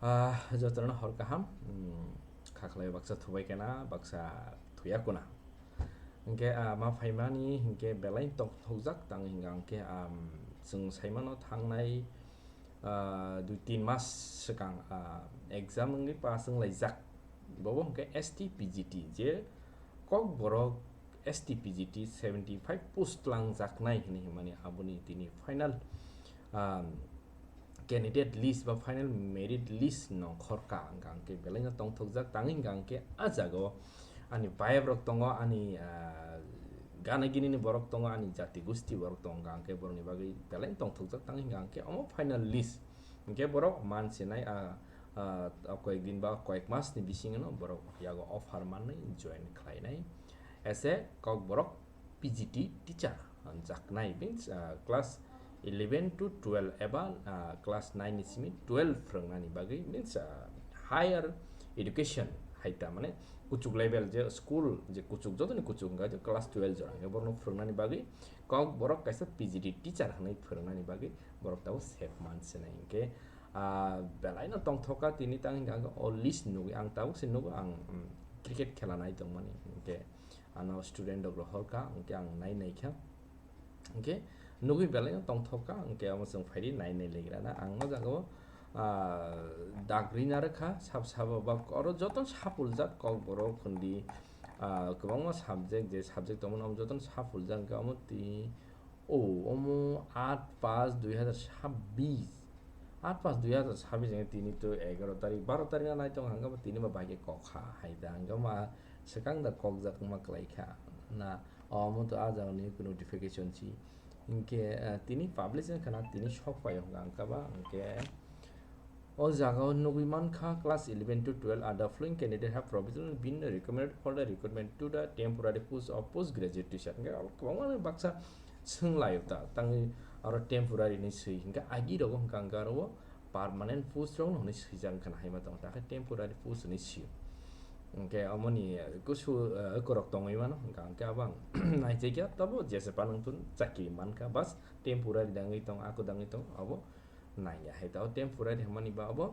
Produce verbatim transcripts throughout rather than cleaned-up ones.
Ah, jotono hor kaham, mm, kha khlai baksa thubai kena, baksa thuya kuna. Hingke, ah, ma phaimani hingke belai tongthokjak tang hingka hingke, am, chwng saimano thangnai, ah, dui tin mas swkang, ah, exam wngwi pass wnglaijak. Bobo hingke S T P G T je Kokborok S T P G T seventy five post twlangjaknai hinwi himani aboni tini final, um, candidate list ba final merit list nongkhorka hingka hingke belaino tongthokjak tangwi hingka hingke ah jaga o ani bayap rok tongo, ani, ah, gana gini ni borok tongo, ani jati gusti borok tongo, hingka hingke borokni bagwi belaino tongthokjak tangwi hingka hingke omo final list hingke borok mansinai, ah, ah, koyek din ba koyek mas ni bisingo no borok yago offer manwi join khlainai. As a Kokborok P G T teacher, ah, jaknai means, ah, class eleven to twelve eba, ah, class nine ni simi twelve phwrwngnani bagwi means, ah, higher education hai ta mane kuchuk level je school je kuchuk jotoni kuchuk hingka je class twelve jora hingke borokno phwrwngnani bagwi Kokborok kaisa P G T teacher hinwi phwrwngnani bagwi borok tabuk sep mansinai hingke, ah, belaino tongthoka tini tang hingka hingke o list nugwi ang tabuk se nugo ang, mm, cricket khela nai tongmani hingke ano student rok rohorka hingke ang nai naikha. Hingke nugwi belaino tongthokka, hingke omo chwng phaidi nai nai legrana. Ang o jaga o, ah, dag rina rwkha, sab sabo ba oro jotono sapuljak Kokborok hwndi, ah, kwbangma subject, je subject tongmani omo jotono sapuljak, hingke omo twi, o, omo aat paanch dui hazar sabbish, aat paanch dui hazar sabbish hingke tini to egaro tarik, baro tarik na nai tong, hingke omo tini ba bai khe kok kha hai da, hingke omo swkang da kokjak wngma kwlai kha na. Omo to ah jaga ni notification si. Hingke, eh, tini publish wngkha na, tini sok pai wngkha, hingke ba, hingke o jaga o nugwi mankha, class eleven to twelve are the following candidate have provisionally been recommended for the recruitment to the temporary post of postgraduate teacher. Hingke abo kwbangma baksa swng laio ta, tangwi aro temporary ni swi, hingke agi rogo hingka hingke aro o permanent post rok no hinwi swijak wngkha na hai ma tongo, ta khe temporary post hinwi sio. Hingke omoni kusu, eh, ekorok tongwi mano, hingka hingke abo ang naijakya, tabo jesa panang tun chakri mankha, bas temporary dangwi tong, ako dangwi tong, abo nangya hai ta, o temporary hwnmani ba abo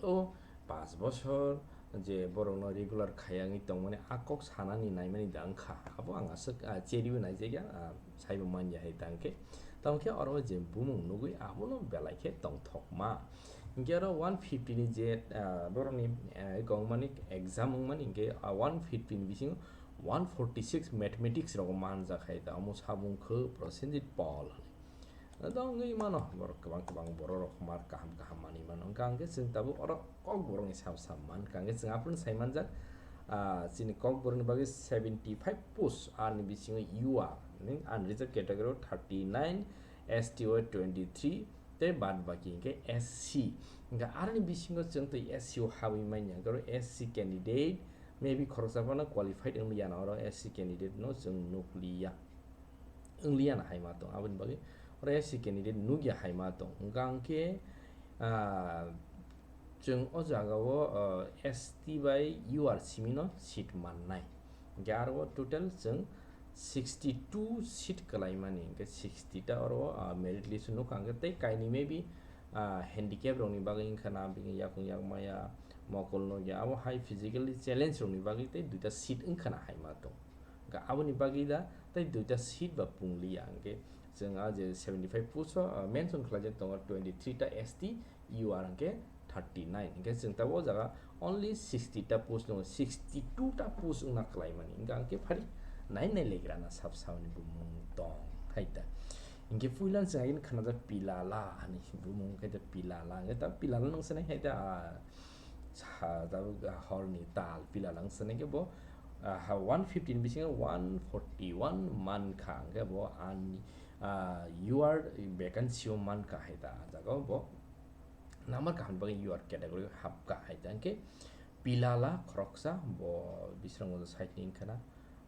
o paanch bosor je borokno regular khayangwi tongmani a kok sanani naimani da wngkha, abo ang aswk, ah, cheriwi naijakya, ah, saibo manya hai ta hwnkhe. Tamo khe oro je bumung nugwi abono belai khe tongthokma. Hingke oro one fifty ni je, ah, borokni, ah, kongmani exam wngmani hingke, ah, one fifty ni bisingo one forty six mathematics rogo manjak hai ta, omo sabung khe Prosenjit Paul hinwi. Ado wngwi mano borok kwbang kwbang borok rok mark kaham kaham manwi mano. Hingke hingke chwng tabuk oro Kokborokni sab sab mankha. Hingke chwng aphuru sai manjak, ah, chini Kokborokni bagwi seventy five post, ani bisingo U R, meaning unreserved category o thirty nine, S T o twenty three, tei bad baki hingke S C. Hingke aroni bisingo chwng tei S C o habwi manya, hingke oro S C candidate maybe khoroksa phano qualified wngya na, oro S C candidate no chwng nukliya. Wnglia na hai ma tong, aboni bagwi oro S C candidate nukya hai ma tong. Hingka hingke, ah, chwng o jaga o, ah, S T bai U R simi no seat mannai. Hingke aro o total chwng sixty two seat kwlai mani, hingke sixty ta oro o, ah, merit list o nukha, hingke tei kainwi maybe, ah, handicap rokni bagwi wngkha na, bini yakung yak maya, mokol nokya, abo hai physically challenge rokni bagwi tei duita seat wngkha na hai ma tong. Hingke aboni bagwi da tei duita seat ba pungliya, hingke chwng a je seventy five post o, ah, mention khlaijak tongo, twenty three ta S T, U R hingke thirty nine, hingke chwng tabuk o jaga only sixty ta post tongo, sixty two ta post wngna kwlai mani, hingke ang khe phari nai nai legra na sab sab ni bumung tong hai ta. Hingke puila chwng agini khanajak Pilala hinwi bumung khe ta Pilala, hingke ta Pilala nung sanai hai ta, ah, sa tabuk horni tal Pilala wng sanai khe bo, ah, ha one fifty ni bisingo one forty one mankha, hingke bo ani, ah, U R vacancy o mankha hai ta, ah jaga o bo number kaham bagwi U R category o hapkha hai ta, hingke Pilala khoroksa bo Bisramganj side ni wngkha na,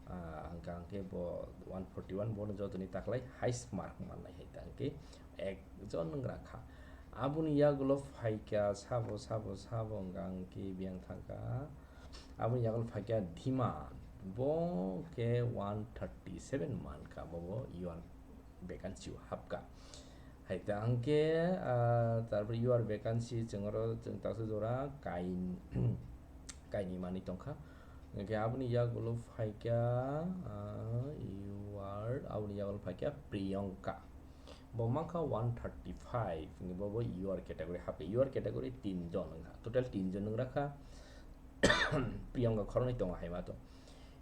ah, hingka hingke bo one forty one bono jotoni taklai highest mark mannai hai ta, hingke ekjon wngkha. Aboni yagulo phaikha sabo, sabo, sabo, hingka hingke biyang thangkha. Aboni yagulo phaikha Dhiman, bo khe one thirty seven mankha, bo bo U R vacancy o hapkha. Hingke, ah, tarpore your vacancy chwng oro chwng taksa jora kain-, kainwi manwi tongkha. Hingke aboni yagulo phaikha, ah, your, aboni yagulo phaikha Priyanka. Bo mankha one thirty-five, hingke bo, bo your category hapkha. Your category tinjon wngkha. Total tinjon wngrakha. Priyanka khoroknwi tongo haimato.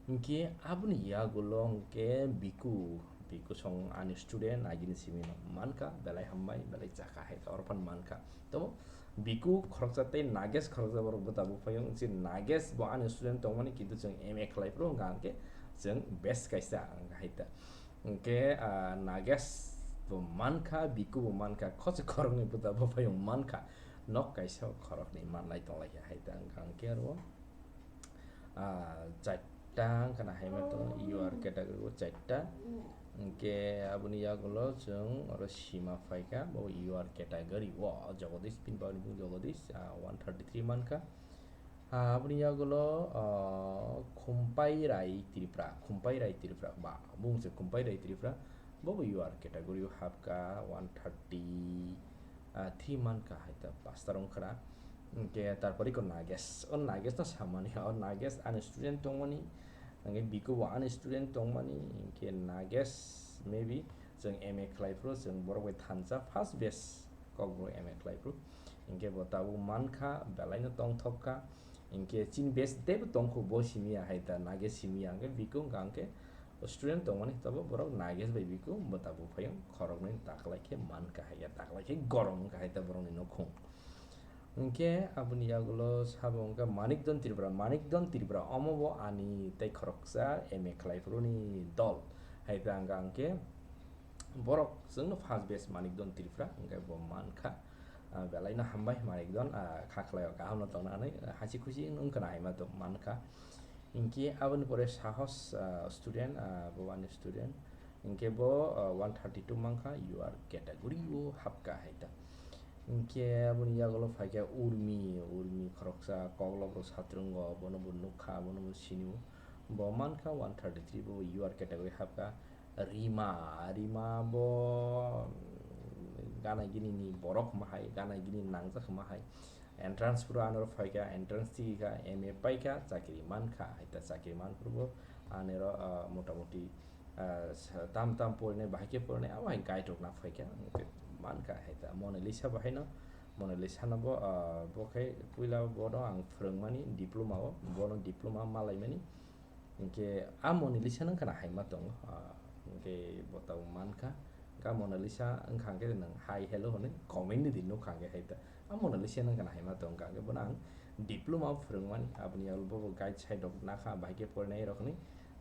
Hingke aboni yagulo hingke Biku, Biku song ani student, agini simi no mankha, belai hambai, belai chakha hai khe oro phano mankha. Tobo Biku khoroksa tei Nagesh khoroksa borok bo tabuk phaio, hingke Nagesh bo ani student tongmani, kintu chwng M A khlai phuru hingka hingke chwng best kaisa wngkha hai ta. Hingke, ah, Nagesh bo mankha, Biku bo mankha, khoroksa khoroknwi bo tabuk phaio mankha, nok kaisa khoroknwi manlai tonglai kha hai ta wngkha hingke oro. Ah, chaita wngkha na hai ma tongo, your category o chaita. Hingke aboni yagulo chwng oro sima phaikha, bo your category o Jagadish, bini bagwi bung Jagadish, ah, one thirty-three mankha. Ah, aboni yagulo, ah, Khumpai Rai Tripura, Khumpai Rai Tripura, ba, bung se Khumpai Rai Tripura, bo bo your category o hapkha, one thirty, ah, three mankha hai ta, pastor wngkha na. Hingke tarpore iko Nagesh, o Nagesh no samani, o Nagesh ani student tongmani, hingke Biku bo ani student tongmani, hingke Nagesh maybe chwng M A khlai phuru chwng borok bai thansa first batch kokborok M A khlai phuru, hingke bo tabuk mankha, belai no tongthok kha, hingke chini batch teibo tongkho bo simi ya hai ta, Nagesh simi ya, hingke Biku wngkha hingke student tongmani, tobo borok Nagesh bai Biku bo tabuk phaio, khoroknwi taklai khe mankha hai ya, taklai khe gorom wngkha hai ta borokni nukhung. Hingke aboni yagulo sabo wngkha Manikdon Tripura, Manikdon Tripura, omo bo ani tei khoroksa M A khlai phuruni dol. Hai ta wngkha hingke borok chwngno first batch Manikdon Tripura, hingke bo mankha. Ah, belai no hambai Manikdon, ah, kha khlai o kaham no tongna hinwi, ah, hasi khusi wngkha na hai ma tong mankha. Hingke aboni pore Sahos, ah, student, ah, bo ani student. Hingke bo, ah, one thirty-two mankha, your category o hapkha hai ta. Hingke aboni yagulo phaikha Urmi, Urmi khoroksa koklokrok satrungo, bono bo nukha, bono bo sinio. Bo mankha one thirty-three, bo your category hapkha. Rima, Rima bo, mm, gana gini ni borok ma hai, gana gini nangjak ma hai. Entrance phuru anoro phaikha, entrance thikha, M A paikha, chakri mankha, hai ta chakri manphuru bo anero, ah, motamoti, ah, sa-, tam tam porinai, bahai khe porinai, abo hai guide rok na phaikha, hingke mankha hai ta. Monalisa bo haino, Monalisa no bo, ah, bo khe puila bono ang phwrwngmani diploma o, bono diploma malaimani. Hingke a Monalisa no wngkha na hai ma tongo, ah, hingke bo tabuk mankha. Hingke a Monalisa wngkha hingke nwng hi hello hwnwi comment ni di nukha hingke hai ta. A Monalisa no wngkha na hai ma tongo, hingke bono ang diploma o phwrwngmani, aboni yagulo bo bo guide side rok nakha, bahai khe porinai rok hwnwi,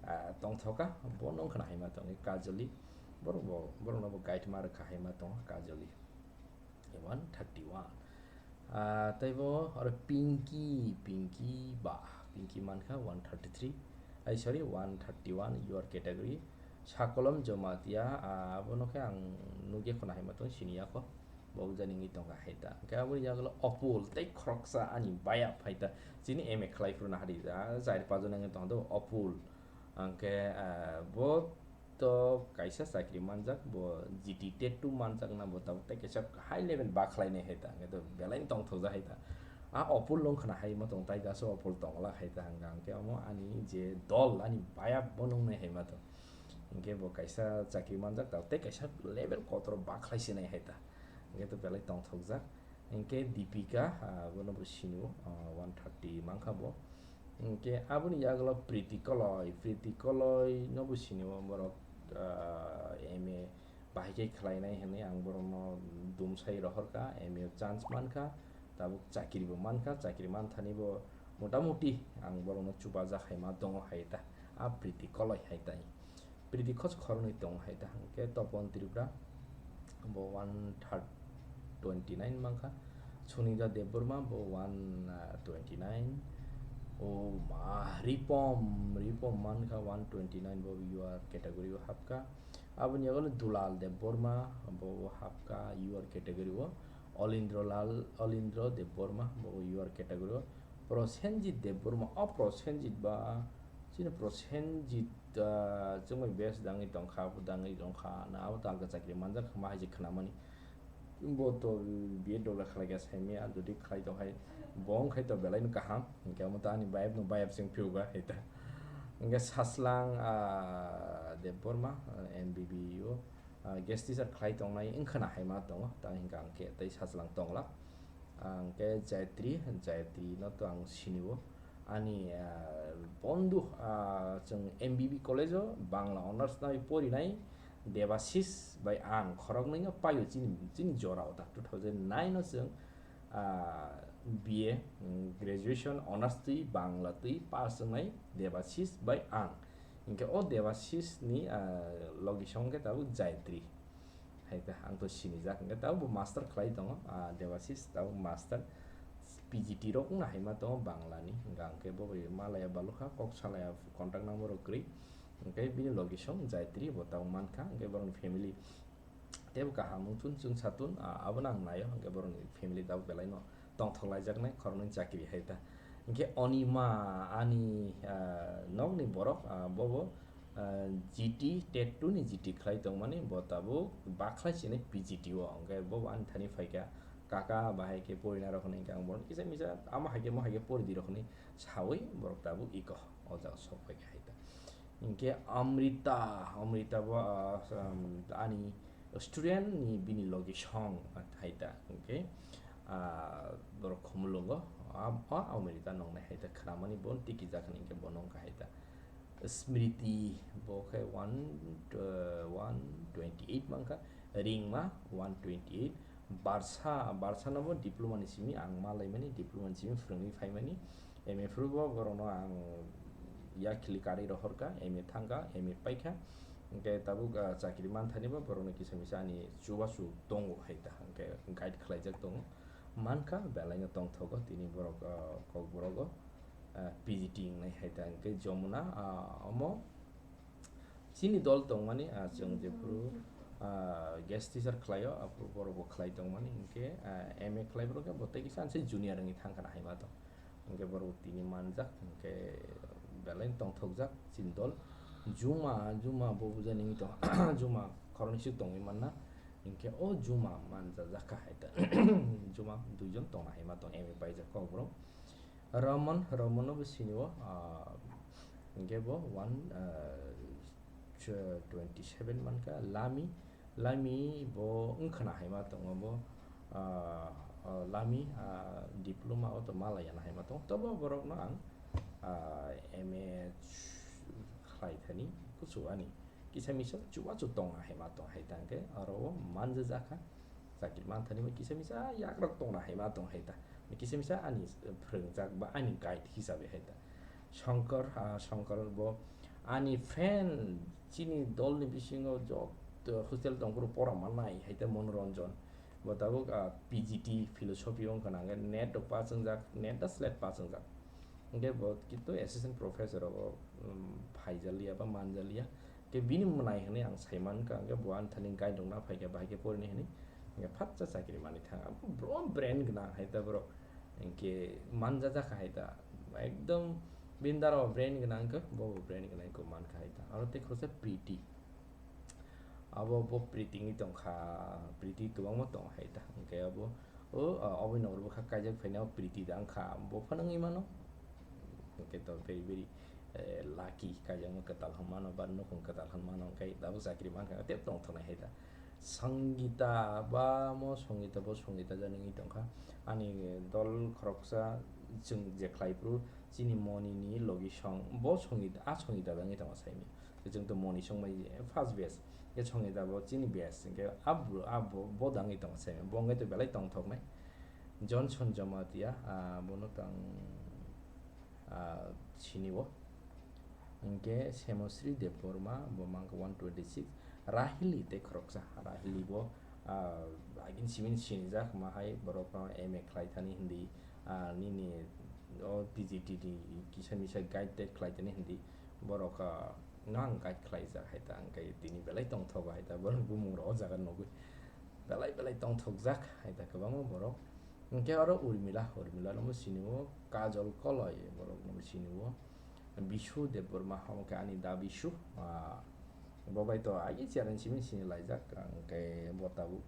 ah, tongthokha, bono wngkha na hai ma tongo Kajoli. Borok bo, borok no bo guide ma rwkha hai ma tongo Kajoli. One thirty-one. Ah, tei bo oro Pinky, Pinky ba, Pinky mankha one thirty-three. Ai, sorry, one thirty-one, your category. Sakolom Jomatia, ah, abono khe ang nugya khuna hai ma tong siniya kho. Bo jani wngwi tongkha hai ta. Hingke aboni yagulo Opul, tei khoroksa ani baya phai ta. Chini M A khlai phuru na hari, ah, char pajon wngwi tong do Opul. Hingke, ah, bo to kaisa chakri manjak, bo G T tet two manjak na, bo tabuk tei kaisa high level ba khlai nai hai ta, hingke to belai tongthok jak hai ta. A Opul long khna hai ma tong tai, gaso Opul tong la hai ta, hingka hingke omo ani je dol, ani bayap bo nung nai hai ma tong. Hingke bo kaisa chakri manjak ta, tei kaisa level kotor ba khlai se nai hai ta, hingke to belai tongthok jak. Hingke Deepika, ah, bono bo sini o, ah, one thirty mankha bo. Hingke aboni yagulo Priti Koloi, Priti Koloi no bo sini o borok, ah, M A bahai khe khlainai hinwi ang borokno dumsai rohorkha, M A o chance mankha, tabuk chakiri bo mankha, chakiri manthani bo motamuti ang borokno chubajak hai ma tongo hai ta, a Priti Koloi hai tai. Priti khos khoroknwi tongo hai ta, hwnkhe Topon Tripura, bo one third twenty nine mankha, Sunita Debbarma bo one twenty nine, o ma Ripom, Ripom mankha one twenty nine, bo your category o hapkha. Aboni yago Dulal Debbarma bo hapkha your category o, Olindro Lal, Olindro Debbarma bo your category o, Prosenjit Debbarma, o Prosenjit ba, chini Prosenjit, ah, chwngbai best dangwi tongkha, abo dangwi tongkha, na abo talka chakri manjak ma hai se khnamani. Bo to B Ed rok le khlai kha saimaya, jodi khlai tong hai bo wng khai to belai no kaham, hinkhe omo to ani bayap no bayap se wng phiyok ba hai ta. Hinkhe Saslang, ah, Debbarma, ah, M B B o, ah, guest teacher khlai tongnai wng khna hai ma tongo, tamo hinkhe ang khe tei Saslang tong glak. Ang khe Jayatri, Jayatri no to ang sini o. Ani, ah, bondhu, ah, chwng M B B college o Bangla honours nai porinai Debashis bai ang khoroknwi no paio chini, chini jora o ta two thousand nine o chwng, ah, B A, mm, graduation honours twi Bangla twi pass wngnai Debashis bai ang. Hinkhe o Debashis ni, ah, logi song khe tabuk Jayatri. Hai ta, ang to sinijak, hinkhe tabuk bo master khlai tongo, ah, Debashis tabuk master P G T rok wngna hai ma tongo Bangla ni, hinkhe ang khe bo bai malaya balukha, kok salaya contact number rok kwrwi, hinkhe bini logi song Jayatri bo tabuk mankha, hinkhe borokni family teibo kaham wng thun, chwng sa thun, ah, abono ang naio, hinkhe borokni family tabuk belai no tongthok laijaknai khoroknwi chakri hai ta. Hinkhe Onima ani, ah, nokni borok, ah, bobo, ah, G T, tet two ni G T khlai tongmani, bo tabuk bakhlai sini P G T o, hinkhe bobo ani thani phaikha, kaka bahai khe porina rok hinwi hinkhe ang bono kisa misa ama hai khe mo hai khe pori di rok hinwi sawi borok tabuk iko o jaga sok phaikha hai ta. Hinkhe Amrita, Amrita bo, ah, um, ani student ni bini logi song hai ta, hinkhe, ah, borok Khumulwngo, ah, ah, Amrita nongnai hai ta khwnamani bo tiki jak hinwi hinkhe bo nongkha hai ta. Smriti bo khe one, uh, one twenty eight mankha, Ringma one twenty eight, Barsa, Barsa no bo diploma ni simi ang ma laimani, diploma ni simi phwrwngwi phaimani, M A phuru bo borokno ang yakhli karwi rohorkha, M A thangkha, M A paikha, hinkhe tabuk, ah, chakri manthani bo borokno kisa misa ani chubachu tongo hai ta, hinkhe guide khlaijak tongo, mankha belai no tongthogo tini borok, ah, Kokborok o, ah, P G T wngnai hai ta, hinkhe Jomuna, ah, omo chini dol tongmani, ah, chwng jephuru, ah, guest teacher khlaio, aphuru borok bo khlai tongmani, hinkhe, ah, M A khlai borok khe bo tei kisa anse junior wngwi thangkha na hai ma tong. Hinkhe borok tini manjak, hinkhe belai tongthokjak chini dol. Juma, Juma bo bujani wngwi tong, Juma khoroknwi swk tongwi manna, hinkhe o Juma manjajak kha hai ta. Juma duijon tongna hai ma tong, M A paijak kok borok. Ramon, Ramon no bo sini o, ah, hinkhe bo one, ah, tw-, twenty seven mankha, Lami, Lami bo wngkhana hai ma tongo bo, ah, ah, Lami, ah, diploma o to malaya na hai ma tongo, tobo borok no ang, ah, M A khlai thani kuchuk ani kisa misa chubachu tong hai ma tong hai tang khe aro o manjajak kha. Chakri manthani bo kisa misa yakrok tongna hai ma tong hai ta. Kisa misa ani phrwngjak ba ani guide hisabe hai ta. Shankar, ah, Shankar bo ani friend chini dolni bisingo joto hostel tongphuru pora mannai hai ta Monoranjan. Bo tabuk, ah, P G T philosophy wngkha nang net rok pass wngjak, net da slate pass wngjak. Hingke bo kintu assistant professor rogo, um, phaijaliya ba manjaliya. Ke bini mwnai hinwi ang sai mankha, hingke bo ani thani guide rok na phaikha, bahai khe porini hinwi. Hingke phatsa chakri manwi thang. Abo bro brain gwnang hai ta borok. Hingke manjajak hai ta. Ekdom bini dara o brain gwnang khe, bo bo brain gwnang khe mankha hai ta. Aro tei khoroksa Priti. Abo bo Priti wngwi tongkha, Priti kwbangma tong hai ta. Hingke abo, o, ah, oboni nokbar bwkha kaijak phaina o Priti da wngkha, bo phano wngwi mano. Hingke to very, very, eh, lucky, kaijakma kwtal hwn mano, ba nukhung kwtal hwn mano, hingke abo chakri mankha, tei tongthoknai hai ta. Sangita ba mo Sangita, bo Sangita jani wngwi tongkha. Ani dol khoroksa chwng je khlai phuru chini Moni ni logi song, bo Sangita, a Sangita da wngwi tongo saimanya. Chwng to Moni song bai first batch. Khe Sangita bo chini batch. Hingke a bru-, a bo, bo da wngwi tongo saimanya. Bo wngwi to belai tongthoknai. Johnson Jamatia, ah, bono tang, ah, sini o. Hingke Semosri Debbarma, bo mangkha one twenty six. Rahili tei khoroksa. Rahili bo, ah, agin simin sinijak ma hai borok no M A khlai thani hindi, ah, nini o P G T ni kisa misa guide tei khlai thani hindi. Borok, ah, no ang guide khlaijak hai ta, hingke tini belai tongthogo hai ta, borok bumung rok o jaga nugwi belai belai tongthokjak hai ta kwbangma borok. Hingke oro Urmila, Urmila no bo sini o, Kajol Koloi borok no bo sini o, Bishu Debbarma, omo khe ani da Bishu, ah, bo bai to agi chairman simi sini laijak, hingke bo tabuk,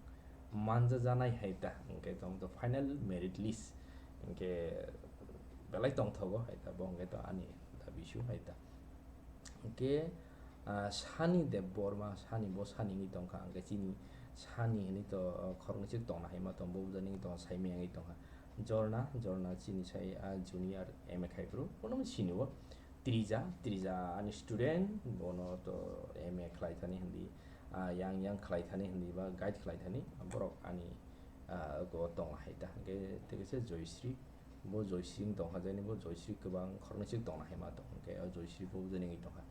manjajanai hai ta, hwnkhe tong to final merit list hwnkhe belai tongthogo hai ta, bo hwnkhe to ani dabi su hai ta. Hwnkhe, ah, Sani Debbarma, Sani bo Sani wngwi tongkha, hwnkhe chini Sani hwnwi to, ah, khoroknwi chwk tongna hai ma tong, bo bujani wngwi tongkha, Saimya wngwi tongkha. Jorna, Jorna chini sai, ah, junior M A khai phuru, bono sini o. Trija, Trija ani student, bono to M A khlai thani hindi, ah, yang yang khlai thani hindi ba guide khlai thani, borok ani, ah, go tong hai ta. Hwnkhe tei kaisa Joysri, bo Joysri wng tongkha, jani bo Joysri kwbang khoroknwi chwk tongna hai ma tong, hwnkhe o Joysri bo bujani wngwi tongkha.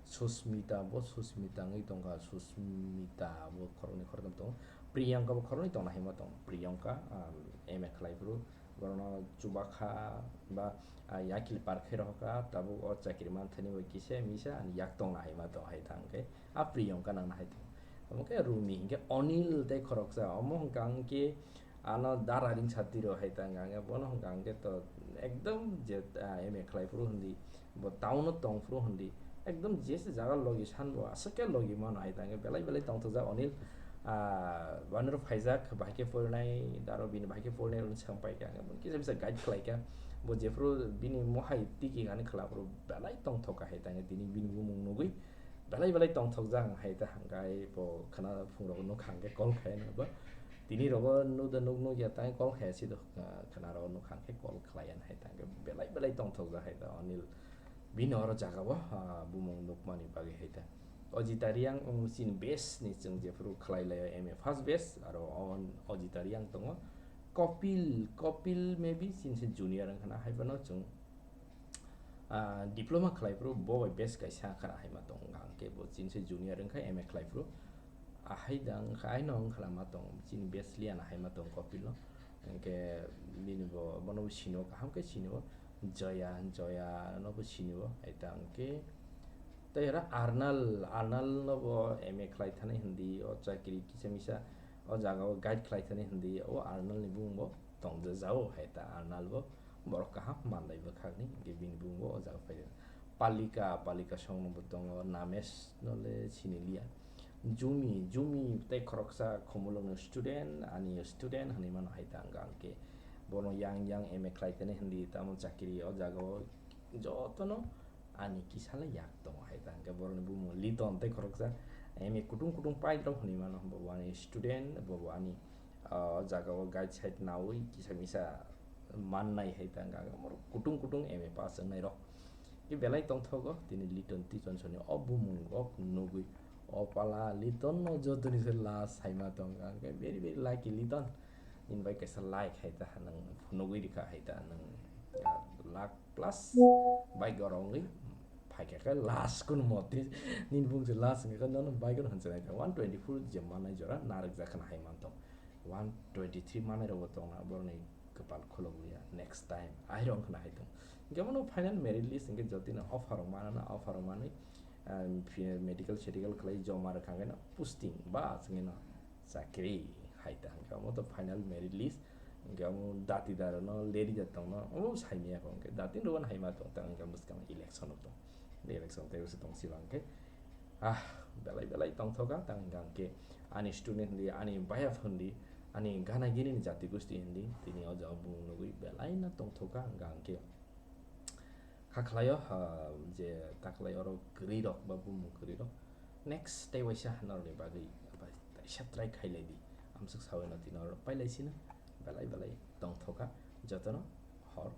Susmita, bo Susmita wngwi tongkha, Susmita bo khoroknwi khoroktham tongo, Priyanka bo khoroknwi tongna hai ma tong, Priyanka, ah, M A khlai phuru, borokno chubakha ba, ah, yakil par khe rohorkha, tabuk o chakri manthani bai kisa misa ani yak tongna hai ma tong hai ta hwnkhe, a Priyanka nangna hai tong. Omo khe Rumi hwnkhe Onil tei khoroksa, omo hwnkha hwnkhe ano dara ring satiro hai ta hwnkha hwnkhe, bono hwnkha hwnkhe to ekdom je, ah, M A khlai phuru hindi, bo town o tong phuru hindi, ekdom jesa jaga logi san bo aswk khe logi mano hai ta hwnkhe, belai belai tongthokjak Onil. Ah, waniro phaijak, bahai khe porinai, daro bini bahai khe porinai rwni swkang paikha, hwnkhe kisa bisa guide khlaikha. Bo jephuru bini mohai tiki ani khwla phuru belai tongthok kha hai ta hwnkhe, tini bini bumung nugwi belai belai tongthokjak hai ta hwnkhe, bo khwna phungrok nukha hwnkhe call khai nabo. Tini rogo nuda nuk nukya tang call khai si do, ah, khwna rogo nukha hwnkhe call khlaiya hai ta hwnkhe, belai belai tongthokjak hai ta Onil. Bini oro jaga bo, ah, bumung nukmani bagwi hai ta. Ojita Riang, um, chini best ni chwng jephuru khlai laio M A first best, aro on Ojita Riang tongo. Kopil, Kopil maybe chini se junior wngkha na, hai phano chwng, ah, diploma khlai phuru bo bai best kaisa wngkha na hai ma tong wngkha, hwnkhe bo chini se junior wngkha M A khlai phuru. Ahai da wngkha, aino wngkha na ma tong, chini best liya na hai ma tong Kopil no. Hwnkhe bini bo, bono bo sini o, kaham khe sini o. Joya, Joya no bo sini o, hai ta hwnkhe. Tei oro Arnal, Arnal no bo M A khlai thani hindi, o chakri kisa misa o jaga o guide khlai thani hindi, o Arnal ni bumung bo tongjaja o, hai ta Arnal bo borok kaham manlai bwkhakni, hwnkhe bini bumung bo o jaga phai. Palika, Palika song no bo tongo, Namesh no le sini liya. Jumi, Jumi tei khoroksa Khumulwng ni student, ani student hwnwi mano hai ta hwnkha hwnkhe. Bono yang yang M A khlai thani hindi, tamo chakri o jaga o jotono ani kisa le yak tongo hai ta hwnkhe. Borokni bumung Liton tei khoroksa M A kutung kutung paidrok hwnwi mano, bo bo ani student, bo bo ani, ah, o jaga o guide side naui kisa misa mannai hai ta hwnkha hwnkhe. Borok kutung kutung M A pass wngnai rok. Khe belai tongthogo tini Liton Tichonsoni o bumung o nugwi, o pala Liton no jotoni se last saima tongkha, hwnkhe very very lucky Liton, nini bai kaisa like hai ta nwng phunugwi rikha hai ta nwng, ah, lakh plus bike oro wngwi phaikha khe last kunumo tei nini bumung se last wngkha khe nono bike no hwnchwnai ta one twenty four je manai jora narwkjak khna hai mantong. One twenty three manai rokbo tongna borokni kwpal khulogwi ya, next time ahirok wngkhwna hai tong. Hwnkhe bono final merit list hwnkhe jotino offer rok manana, offer rok manwi, ah, phi-, medical sedical khlai joma rwkha hwnkhe no posting ba chwngwi no chakri hai ta hwnkhe omo to final merit list. Hwnkhe omo dati daro no leri da tongno omo saimaya kho hwnkhe dati rwban hai ma tong ta hwnkhe bwskang election rok tong. Election tei se tong sibang khe, ah, belai belai tongthoka, tang hwnkha hwnkhe ani student hindi, ani bayap hindi, ani gana gini ni jati gosti hindi, tini o jaga bumung nugwi belai no tongthoka hwnkha hwnkhe. Kha khlaio, ah, je taklai oro kwrwi rok ba bumung kwrwi rok. Next tei waisa norokni bagwi bai taisa try khailai di. Amswk sawi no tini oro pailai sino belai belai tongthoka jotono hor